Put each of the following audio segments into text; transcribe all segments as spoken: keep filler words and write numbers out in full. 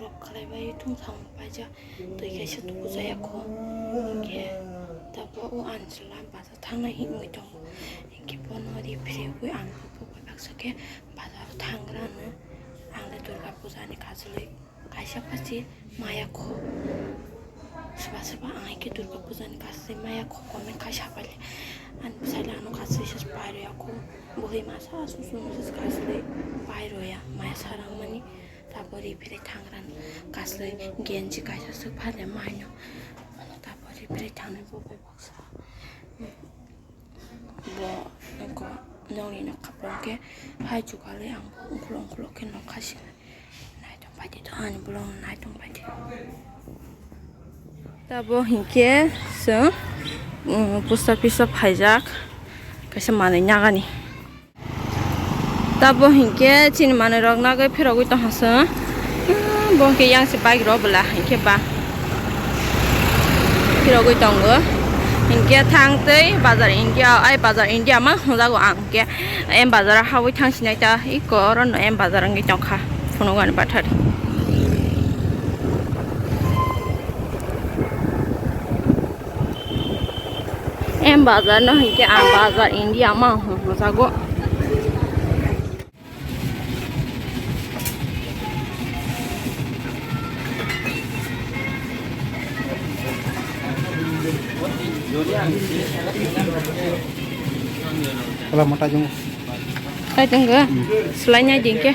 Khlaibai thung thang paijak, twi kaisa tuku jaya kho. Hinkhe tabuk o ang chwla bazar thangnai hinwi tongo. Hinkhe bono ri phirwi ang buphang bai baksa khe bazar o thangrano. Ang le Durga Puja ni kajlwi kaisa pachi maya kho. Swba swba ang hinkhe Durga Puja ni kajlwi maya kho, comment kaisa paile ani bwsai le ano kajlwi se pai rwya kho. Bwrwi masa susu musu kajlwi pai rwya maya sarang mani. Tabuk ri phirwi thangrano kajlwi genji kaisa swk phaile maino. Ano tabuk ri phirwi thangnai bo bai baksa. Bo wngkha nokni nokha bo hwnkhe hai jugalwi ang bo ungkuluk ungkuluk khe nokha sinai. Naitong paidi to ani bolong naitong paidi. Tabuk hinkhe chwng, um, post office o phaijak kaisa manwi nagani. Tabuk hinkhe chini manwi rok nagwi phirogwi tongkha chwng. Bo hinkhe yang se bike rok bwla hinkhe ba phirogwi tongo. Hinkhe thang tei bazar India, ai bazar India ma hwnjago ang hinkhe M bazar o habwi thang sinai ta iko oro no M bazar wngwi tongkha phunukani bathari. M bazar no hinkhe ang bazar India ma hwnjago. Wala mata jong. Kai tenggo. Hmm. Selainya jengke.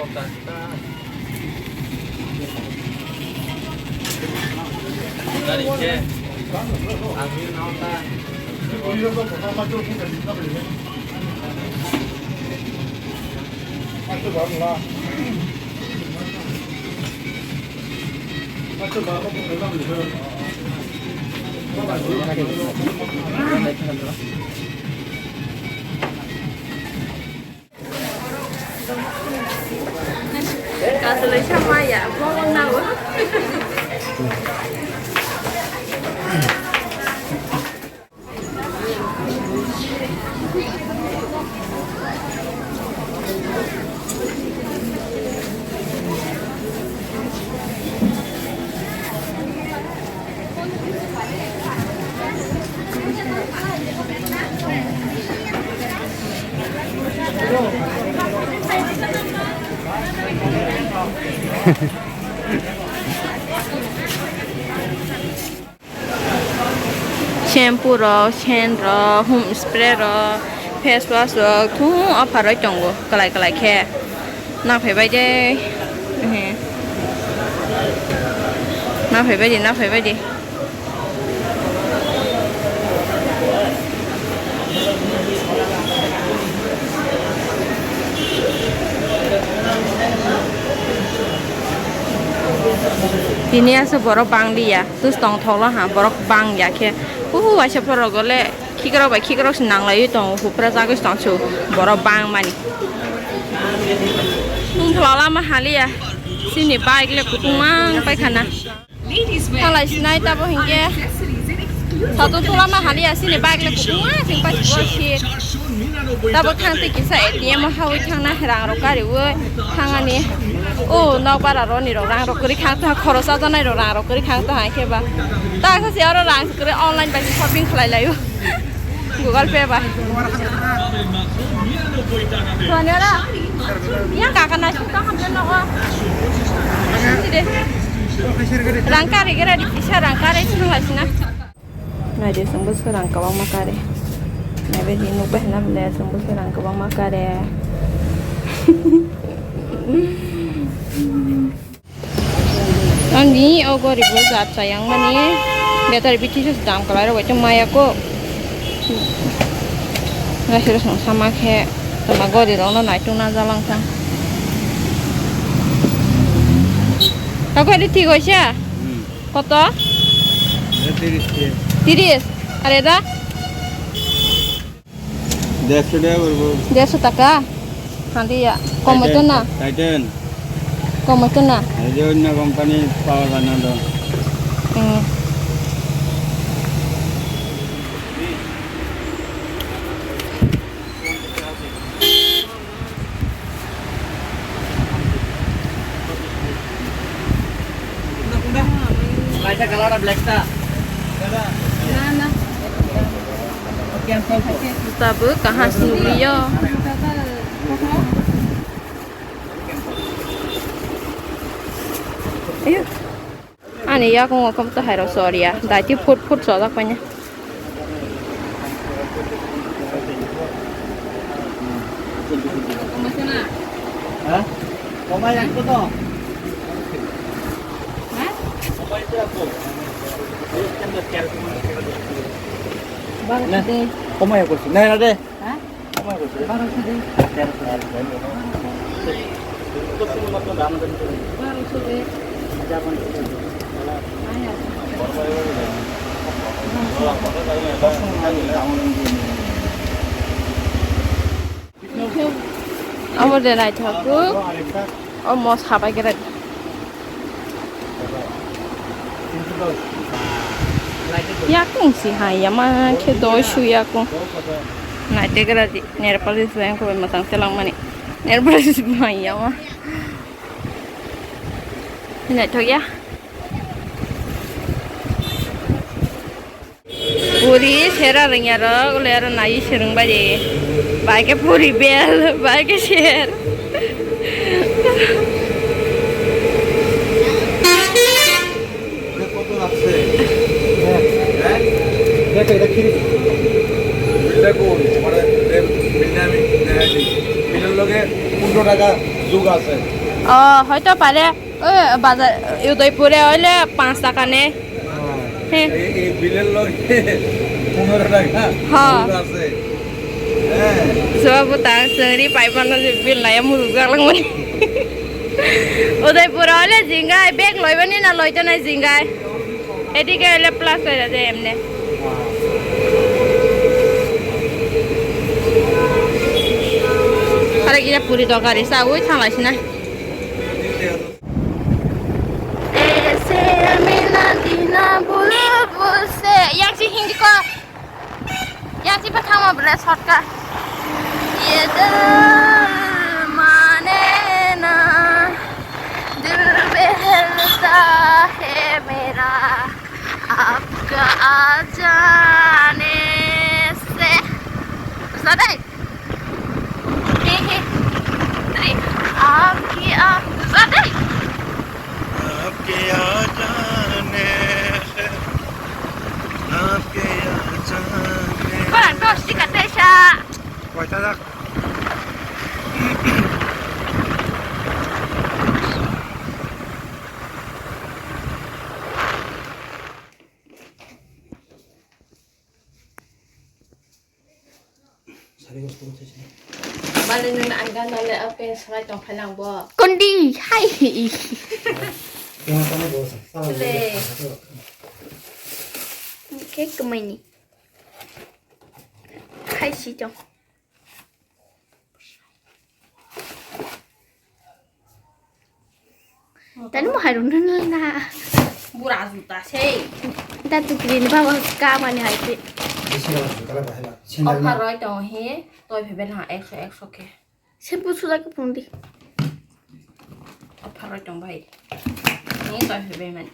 Kasalai sama ya, mau nang. Shampoo rok, sen rok, hum spray rok, face wash rok, thung offer oi tongo, kwlai kwlai khe. Naphaibai de. Ehe. Naphaibai de, naphaibai de. Tini aswk borok bangliya, tus tongthoklo ha, borok bangya khe. Uhu, waisa borok le. Khikrok bai khikrok se nanglaiwi tongo, hupra jagwi se tongsu borok bangmani. Nungthla lama haliya, chini bike le kutung mang paikha na. Thalai sinai tabo hinkhe, satung tulama haliya, chini bike le kutung mang sing paikha si. Tabo thangtwi kisa A T M o hawi thangna rang rok kariwi thangani. O nokbar aro ni rok rang rok kwrwi khang tong, khorok chajaknai rok rang rok kwrwi khang tong hai khe ba. Ta khe si aro rang kwrwi online bai shopping khlai laio. Google Pay bai. Sonia ra. Yang kakak nasi tak hamil nogo. Sini deh. Rang kari kira di bisa rang kari sini lah sini. Nai de sungguh sekarang kawang makare. Nai be di nuk be na bele sungguh sekarang kawang makare. Ani o goribo jat chayang mani betari bithi se dam kwlai rok bai tong maya ko. Nai sero song sama khe toma gori rok no nai tong na jalang thang. Ako ri thik hoise? Hmm. Koto? Tiris. Tiris. Are da? Dersho taka poribo. Dersho taka? Handi ya. Kom oito na? Titan. Kom oito na? Ei je onno company power banana do. Hmm. Laita kalara black ta. Tabuk kaham se nugwi o. Ayo. Ani yakung o kom to hairo soria. Daiti phut phut sojak paina. Ha? Komai yang ko to? Ha? Komai itu aku. Ayo, kan dah share semua. Nah, komai aku sih. Nah, ada. Ha? Komai aku sih. Baru sih. Share semua. Itu semua tuh dalam dan itu. Baru sih. Ada apa? Abo de naithok kuk. O mos habai khe. Yakung si hai yama khe doi su yakung. Naithok gra di. Nail polish bai khe bai mwchang se langmani. Nail polish bai yama. Naithok ya. Puri sera rwngya rok, le aro nai swrwng bai de. Bai khe puri bel, bai khe ser. এটা কোন? মানে, এর বিল আমি দেখাইনি। বিলের লগে পনেরো টাকা যোগ আছে। অ, হয়তো পারে। Oi, bazar, Udaipur e oile panch taka ne. He. এই, এই বিলের লগে পনেরো টাকা হ্যাঁ। যোগ আছে। হ্যাঁ। Sobo ta sengri pai pano je bill naya muruk jak langmani. Udaipur e oile jingai bag loibani na loitonai jingai. Edike oile plus oile je emne. Are gila puri tokari sa ui thanglai sinai. ऐसे मिला दीना बुलबुल से। Yang si Hindi ko. Yang si pathang mo bre shortcut. ये दिल माने ना, दिल बहलता है मेरा, आपका आ जाने से। Sadai. He, he. Three. आपकी आ-, Sadai. आपके आ जाने से, आपके आ जाने Koran dos tika tesa. Koita jak? Bale nwng ang gana le open salai tong phai lang bo. Kondi, hai. Le. Khe kwmaini. Hai si tong. Tani mo hai rung nung na. Bura juta sei. Da tu green ba wa ka mani hai te. Bisi ba juta la bahai la. Sendal ma. Offer roi tong he, toi phebe na ekso, ekso ke. Shampoo suda ke pung di. Offer roi tong bai. Ni toi phebe mani.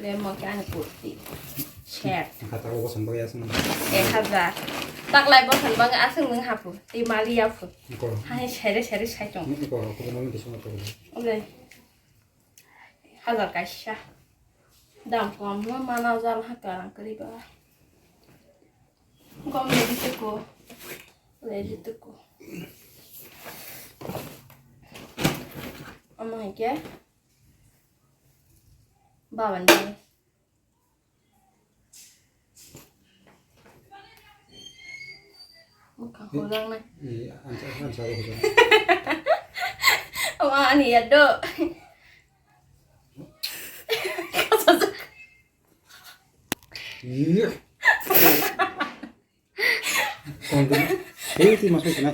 Le mo ke ani kurti. Shirt. Kata ko bosan bagwi aswng. Ek hajar. Taklai bosan bagwi aswng nwng hapu. Tei mali yaphu. Iko. Hai sere sere sai tong. Iko, iko, iko, iko, iko. Oke. Hajar kaisa. Dam kom no mana jal ha karang kari ba. Kom le di tuku. Le di tuku. Omo hai ke. Bawan ni. Bukan hujang na. Iya, ansa, ansa hujang. Ama ani ya do. Iya. Kondom. Hei, ti masuk sana.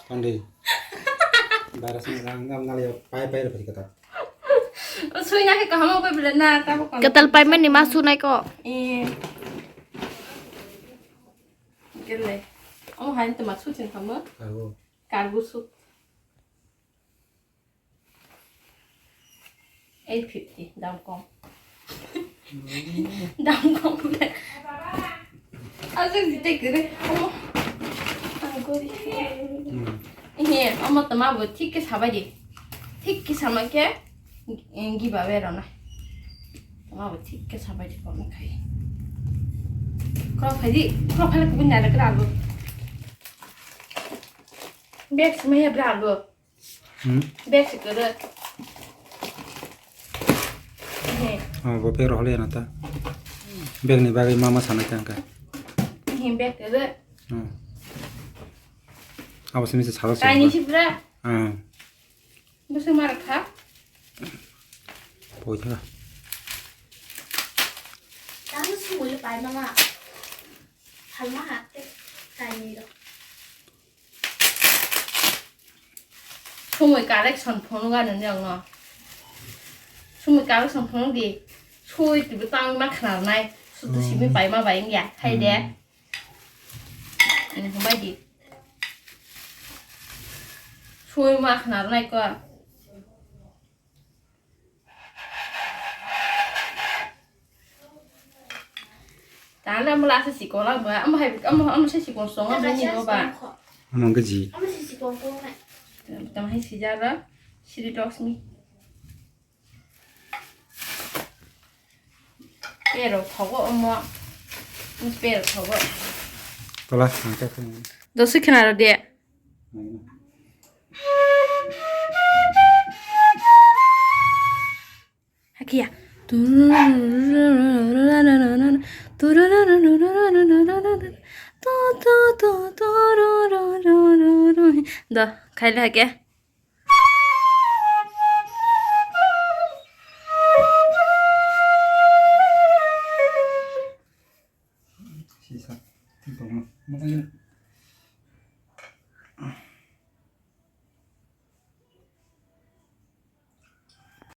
Tangdi. Bara sini lang ngam nali pai pai pai kata. Sui na ke kaham ko bela na ta ko. Katal pai mani ma sunai ko. Eh. Gele. Oh, hain te ma su chin kama. Kargo. Kargo su. Eight fifty, dam kom. Dam kom. Aja jite kere. Oh. Ang gori. Hmm. Ihe, omo tama bo thik ke sabai di. Thik ke sama ke, eh, giba be rona. Tama bo thik ke sabai di kono khai. Kro khai di, kro khai le kubun nare kra lo. Bag sima ya bra lo. Hmm? Bag se kwrwi. He. Oh, bo bag rohole na ta. Bag ni bagwi mama sana ta ka. He bag kwrwi. Hmm. Abo simi se salo. Kaini sibra. Hmm. Bwswk mara kha. Poi tha. Tamo sumuli pai mama. Halma hakte kaini ro. Sumui correction phone ga nini ang no. Sumui correction phone di. Sui tibu tang ma khna nai. Sutu simi pai ma bai ya. Hai de. Hmm. Ini hum bai di. Sui ma khna nai ko. Tala mo lasa sikon la mo, amo hai, amo, amo se sikon song, amo ni go ba. Amo gaji. Amo se sikon ko na. Tam hai sijara, siri talks me. Pero thogo omo. Pero thogo. Tola, ang ka. Dosi khna ro de. Hakia. Da, khaile hake. Sisa. Tongma.